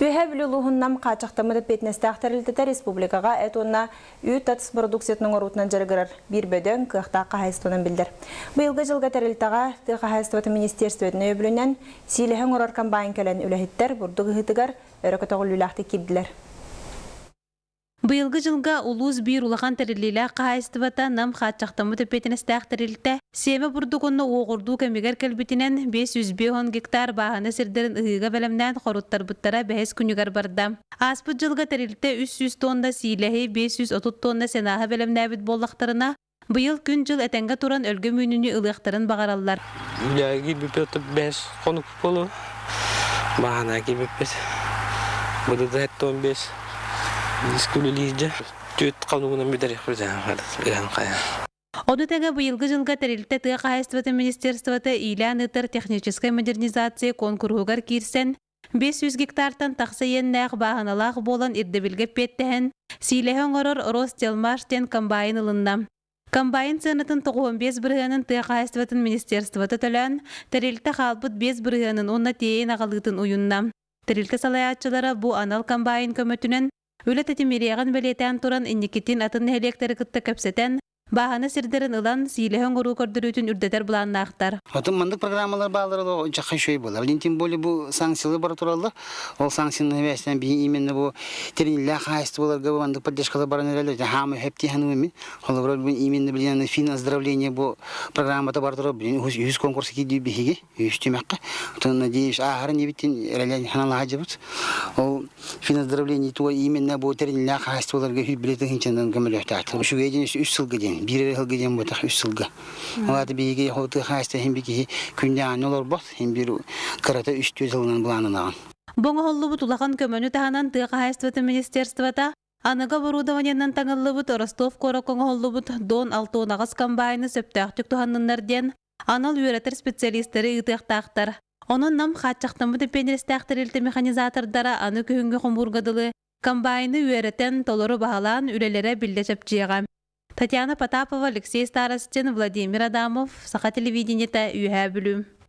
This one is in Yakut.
Үөһээ Бүлүү улууһун Нам хааччахтаммыт эппиэтинэстээх тэрилтэтэ республикаҕа эт уонна үүт ас продукциятын оҥоруутунан дьарыгырар биир бөдөҥ, кыахтаах хаһаайыстыбанан биллэр. Быйылгы дьылга тэрилтэҕэ тыа хаһаайыстыбатын министиэрстибэтин өйөбүлүнэн сиилэһи оҥорор комбайн кэлэн үлэһиттэр бурдук ыһыытыгар өрө көтөҕүллүүлээхтик киирдилэр. Быйылгы дьылга улуус биир улахан тэриллиилээх хаһаайыстыбата Нам хааччахтаммыт эппиэтинэстээх тэрилтэ сиэмэ бурдук уонна уоҕурдуу кэмигэр кэлбитинэн 505 гектар бааһына сирдэрин ыһыыга бэлэмнээн хоруттарбыттара бэһис күнүгэр барда. Ааспыт дьылга тэрилтэ 300 тонна сиилэһи, 530 тонна сенааһы бэлэмнээбит буоллахтарына, быйыл күн-дьыл этэҥҥэ туран өлгөм үүнүүнү ылыахтарын баҕараллар. Үлэҕэ киирбиппит бэһис хонук буолуо. Баһаана киирбиппит. Быдыда 75 дискүлүлиирдьэ. Түөрт хонугунан бүтэриэхпит ыһан хайа. Ону тэҥэ быйылгы дьылга тэрилтэ тыа хаһаайыстыбатын министерствота иилээн ыытар техническэй модернизация куонкуруһугар киирсэн, 500 гектартан тахса иэннээх бааһыналаах буолан ирдэбилгэ эппиэттэһэн, сиилэһи оҥорор Ростелмаш диэн комбайн ылынна. Комбайн сыанатын 95 бырыһыанын тыа хаһаайыстыбатын министерствота төлөөн, тэрилтэ хаалбыт 5 бырыһыанын уонна тиэйэн аҕалыытын уйунна. Тэрилтэ салайааччылара бу анал комбайн көмөтүнэн үлэ тэтимириэҕин бэлиэтээн туран инникитин атын нэһилиэктэри кытта кэпсэтэн, Бааһына сирдэрин ылан, сиилэһи оҥоруу көрдөрүүтүн үрдэтэр былааннаахтар. Отон маннык программалар бааллара дьахха үчүгэй буолар. Билин тем более бу санкциялар бара тураллар. Ол санкцияны эбээсинэн биһи именно бу тэриллээх хаһаайыстыбаларга бу маннык поддержкалар баран эрэллэр. Хаамы хэптии ханымын. Холобура билин именно билин фин оздоровление бу программата бар турар. Билин үһүс конкурс киирдии биһиги. Үһүс түмэххэ. Отон надеюсь ааһарын ибитин эрэлэн ханалаһа Ол финоздоровление туга именно бу тэриллээх хаһаайыстыбаларга биле тыһыынчанан көмөлөөхтөөхтөр. Үчүгэй диэн үс сылга диэн, биир эрэ сылга диэн буотах үс сылга. Ол аата биһиги хоту хаһаайыстыба иһин би киһи күндэ аанньа олорбот, иһин биир кырата үс-түөрт сылынан былаанынаҕын. Бу оҥоһуллубут улахан көмөнү таһынан тыа хаһаайыстыбатын министерствота аныгы оборудованиенан таҥыллыбыт Ростов куоракка оҥоһуллубут Дон Алтонаҕас комбайны сөптөөхтүк туһанныннар диэн анал үөрэтэр специалистары ыытыахтаахтар. Онон Нам хааччахтаммыт эппиэтинэстээх тэрилтэ механизатордара аны күһүҥҥү хомуурга дылы комбайны үөрэтэн, толору баһылаан үлэлэрэ биллэ чэпчиэҕэ. Татьяна Потапова, Алексей Старостин, Владимир Адамов, Саха телевидениета, Үөһээ Бүлүү.